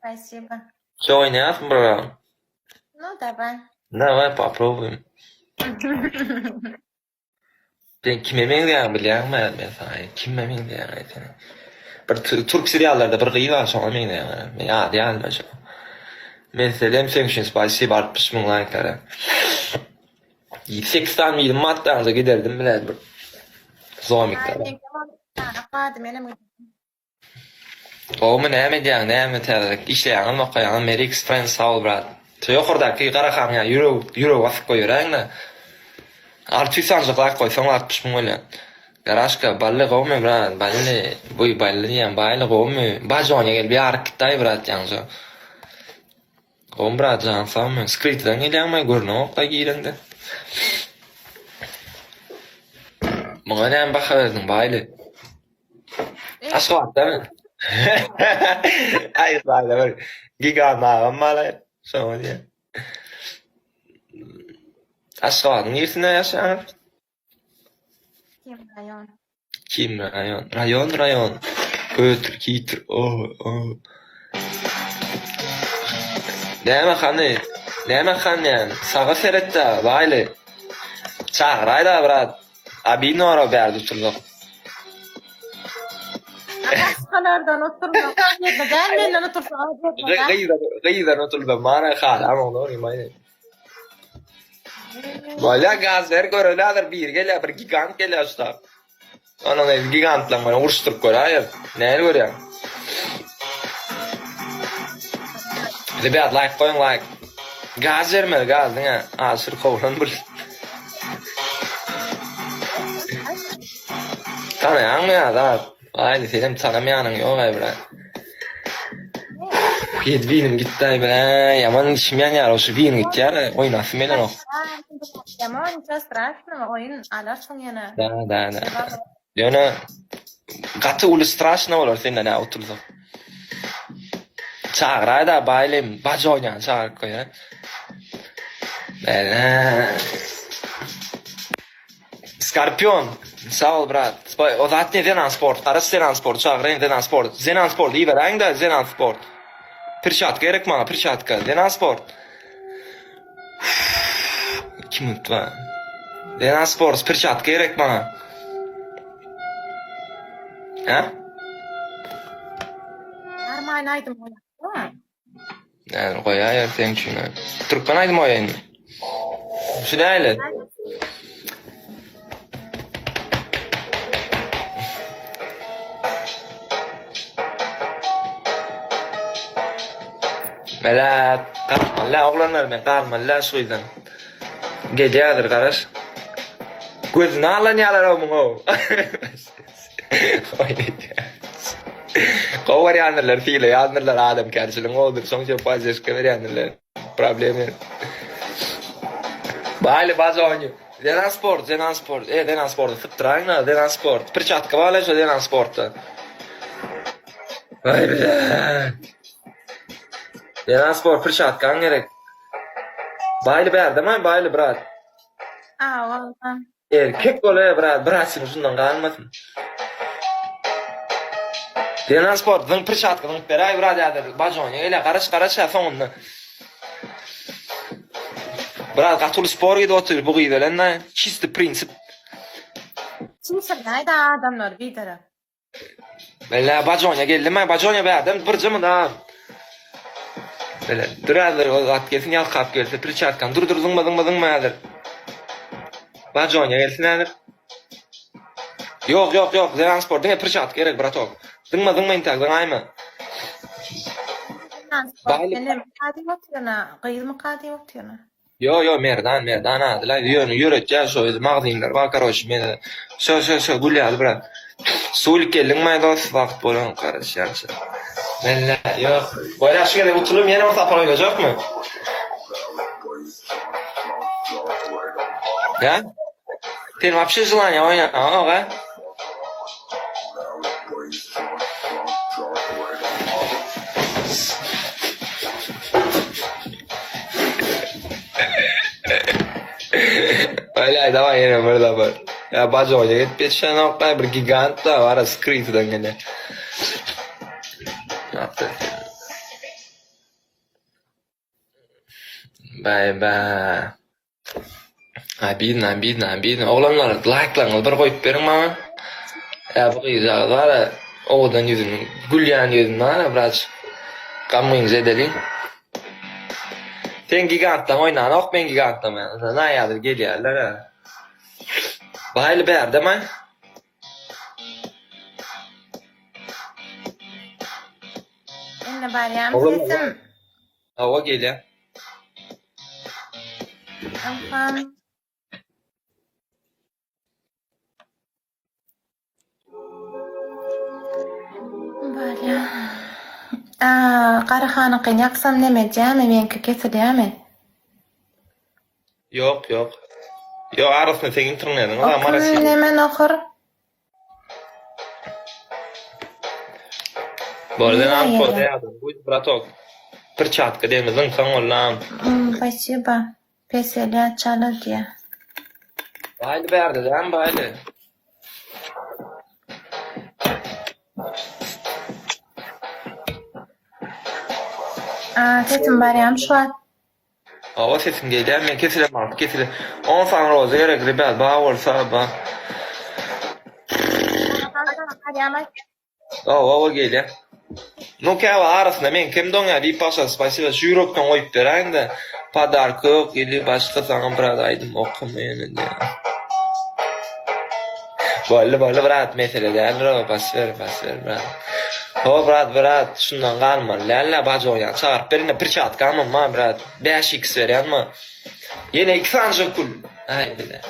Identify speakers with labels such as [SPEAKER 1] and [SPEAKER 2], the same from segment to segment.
[SPEAKER 1] Spasibo.
[SPEAKER 2] Ço oýnaýasmy bir round?
[SPEAKER 1] Nu, daway.
[SPEAKER 2] Daway poprobuýem. Sen kime meňzeýäň bilýäňmi men saňa kime meňzeýäň aýtsana. Bir türk seriallarda bir gyz bar şoňa meňzeýäň. Men ady ýadymda şo. Meselem seň üçin spasibo 60 müň laýklara. 8 sany bilim atdaňda giderdim bilen bir zomiklara. Gowumy näme edýäň näme täzelik işleýäňmi okaýaňmy Merix friend sag bol brat. Şu ýokardaky Garahan ýa ýürek ýürek basyp goýberäýiňdä. 600 sanjak laýk goýsaň 60 müň bolýar. Garaşka bally gowumy brat bally buý bally diýýän baýly gowumy bajonya gelip ýaryp gitdaý brat ýaňja. Gowumy brat janyň sagmy skrytydan gelýäňmi görünokda gireňde. Muňa näme baha berdiň baýly. Aşgabatdamy? Aý, baýla bir gigant agam bar-aý, şoňa diýýän. Aşgabadyň niresinde ýaşaýaňyz?
[SPEAKER 1] Kim raýon?
[SPEAKER 2] Kim raýon? Raýon, raýon. Ötür, kitir, o, o. Näme hany? Näme han ýa? Saga seret-dä, baýly. Çagyraý-da, brat. Abi nora bärde otursak.
[SPEAKER 1] Başgalardan oturmak ýerine däl menden otursa
[SPEAKER 2] Gyzdan gyzdan otursa mana haram olur imaý. Wala gaz ber göreli hazir biri gelýär bir gigant gelýär şu tap. Onuň el gigantlaň bilen uruşdyryp göräýer. Näli görýäň? Rебят laýk goýuň laýk. Gaz bermeli gaz diňe Aşyr kowlan bul. Tanaýaňmy ýa zat? Aýly senem tanamaýanyň ýok aý bire. Ýedi binim gitdi aý bire. Ýaman içim ýanýar şu binim gitýär oýnasym gelenok.
[SPEAKER 1] Ýaman niço straşnogo oýun alarsyň ýene.
[SPEAKER 2] Da da da. Ýöne gaty uly straşno bolar senden nä utulsak. Çagyraýda baýlym, bajy oýnaýan çagyryp goýar. Bele. Skorpion, sag bol brat. O zat ne zenan sport? Garaş zenan sport çagyraýyn zenan sport. Zenan sport iberäýiň-de zenan sport. Perçatka gerek maňa perçatka. Zenan sport. 2 minut bar. Zenan sport perçatka gerek maňa. Ha?
[SPEAKER 1] Armaýyn aýdym goýakda.
[SPEAKER 2] Näme goýaýar seň üçin. Türkmen aýdym goýaýyn. Şu näle? Mela, galmaly oglanlar men galmaly şu gyzdan. Gelýärdir garaş. Gözüni allanýarlar o muň o. Gowy görýändirler, sylaýandyrlar, adamkärçiligiň gowudyr, şoň üçin poddežka berýändirler. Problem ýok. Baýly baza oýny. Zenan sport, zenan sport. E, zenan sporty sypdyraýyň-da, zenan sport. Perçatka bar şo zenan sportda. Waý bile. Zenan sport perçatkaň gerek. Baýly bärdemi, Baýly brat?
[SPEAKER 1] Awa.
[SPEAKER 2] Erkek bol e brat, bratyň şundan galmasyn. Zenan sport zyň perçatka zyňyp beräý brat häzir bajonya gelýär garaş garaş hä soňunda. Brat gaty uly spor gidip otyr bu gyz bilen da çisti prinsip.
[SPEAKER 1] Çimşirläýdä adamlar biderek.
[SPEAKER 2] Bele bajonya geldimi bajonya bärden birje mydam. Bele dur häzir o zat gelsin ýalkap gelse perçatkany dur dur zyňma zyňma zyňma häzir. Bajonya gelsin häzir. Ýok ýok ýok zenan sport diňe perçatka gerek bratok. Zyňma zyňma intäk zyňaýma. Baýlyk.
[SPEAKER 1] Sen diýip otyryn-a, gyzmyka diýip otyryn-a.
[SPEAKER 2] Ýo ýo Merdan Merdan adyla ýöne ýöretýär şo özi magazynlar bar karoçi men şo şo şo gül ýaly brat. Sulik geldiň maý dos wagt bolan garaşýança. Melle ýok. Bolýa şu gezek utulym ýene bir sapar oýnajakmy? Hä? Sen wapşe želaniýa oýnaňok a? Aý daway ýene bir sapar. Ýa bajoýa gidip ýetişenok da bir gigant da bara skrytydan gelýär. Bay ba. Abidna, abidna, abidna. Oglanlar, laýklaryňyzy bir goýup beriň maňa. Ýa bu gyzjagaz bar-a, owadan ýüzüni, gülýän ýüzüni bar-a, biraz gamgynja edeliň. Sen gigantdan oýnanok, men gigantdan oýnanok. Naýadyr gelýärler-ä. Baýly bärdemi?
[SPEAKER 1] Indi barýamy sesim?
[SPEAKER 2] Hawa gelýär.
[SPEAKER 1] Aha. Barýa. Aa, Garahanyňkyny ýaksam neme edýämi, meňki kesilýämi?
[SPEAKER 2] Ýok, ýok. Ýok, arasynda seň internetiň bar,
[SPEAKER 1] O kim neme nohur?
[SPEAKER 2] Boldy, nam boldy ýa-da. Buý, bratok. Perçatka diýen zyňsaň bollam.
[SPEAKER 1] Spasiba. Peselýä çala diýä.
[SPEAKER 2] Baýly bärde dämi Baýly?
[SPEAKER 1] Aa, sesim barýamy şu wagt?
[SPEAKER 2] Hawa sesiň gelýär men kesilem alty kesilem. On sany roza gerek rебят bar bolsa ba. Hawa hawa gelýär. Nu käbir arasynda men kim doňýar diýip başlady spasiba şu ýürekden goýup beräýiňdä podarka ýok ili başga saňa brat aýdym okama ýöne diýýär. Boldy boldy brat mesele däldir o bas ber bas ber brat. Ho brat brat şundan galmaly dälä bajoýan çagyryp ber indi perçatkamam bar brat 5 x berýän ma. Ýene 2 sanyja kul. Aý bile.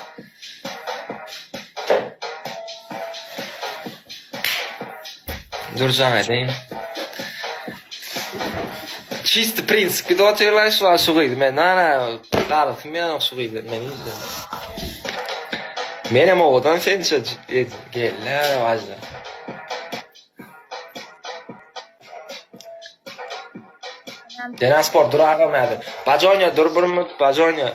[SPEAKER 2] Dur jaň edeýin. Çisti prinsip gidip otyrlar şu wagt şu gyzy men nana galasym ýok şu gyzy men izle. Menem owadan sençe gelle wajda. Dena sport dur agam häzir. Bajonya dur bir minut bajonya.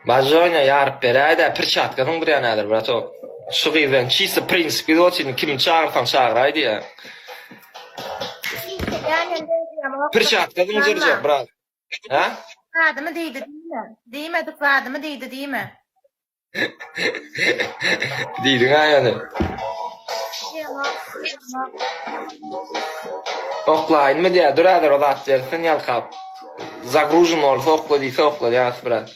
[SPEAKER 2] Bajonya ýaryp beräýdä perçatka zyňdyrýan häzir bratok. Şu gyz bilen çisto prinsip gidip otyryn kimi çagyrsaň çagyraý diýýä. Perçatka zyňdyrjak brat. Hä?
[SPEAKER 1] Zadymy diýdi diýme. Diýmedik zadymy diýdi diýme.
[SPEAKER 2] Diýdiň ha ýöne. Oklaýynmy diýýär, dur häzir o zat bersin ýalkap. Zagružen bolsa okla diýse okla diýýär brat.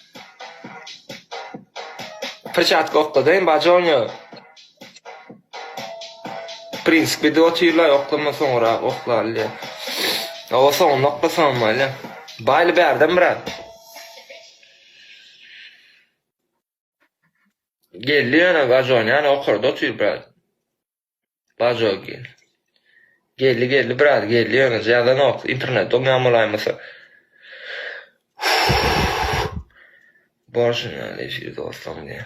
[SPEAKER 2] Perçatka okladaýyn bajonýa. Prinsip edip otyrlar oklama soňra oklaly diýýär. Oba soňunda oklasaňam bolýar. Baýly bärden brat. Geldi ýöne Bajon ýane okarda otyr brat. Bajo gel. Geldi geldi brat geldi ýöne ýazanok internet doňýan bolaýmasa. Bolsun ýaly efir dostum diýe.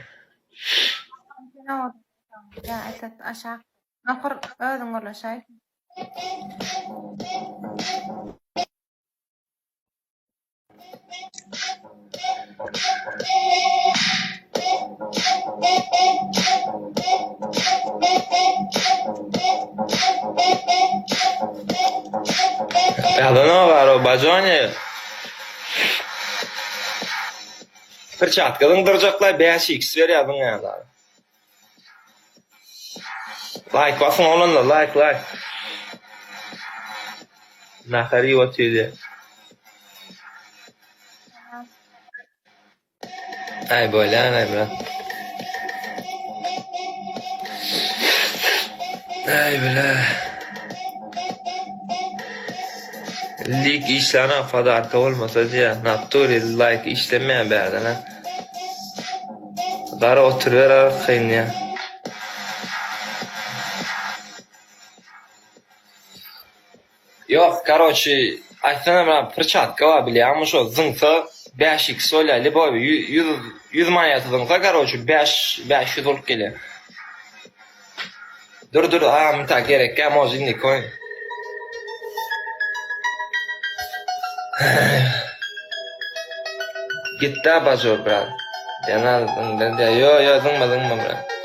[SPEAKER 1] Ya etet aşak. Nohur özüň gürleşäý.
[SPEAKER 2] Ýazanok aro bajony. Perçatka zyňdyrjaklar 5x berýär zyňýarlar. Like basyň oglanlar like like. Nahar iýip otyrdy. Aý bolýan aý brat. Aý bile. Lik işlänok podarka bolmasa diýýär. Naturi like işlemeýär bärden ha. Gara oturyber arkaýyn ýa. Ýok karoçi aýtsana maňa perçatka bar bilýäňmi şo zyňsa 5 x bolýar liboý 100 100 maneta zyňsa karoçi 5 500 bolup gelýär. Dur dur a munta gerekkä może indi koý. Gitdä bajor brat. Ýana zyňda ýo ýo zyňma zyňma brat.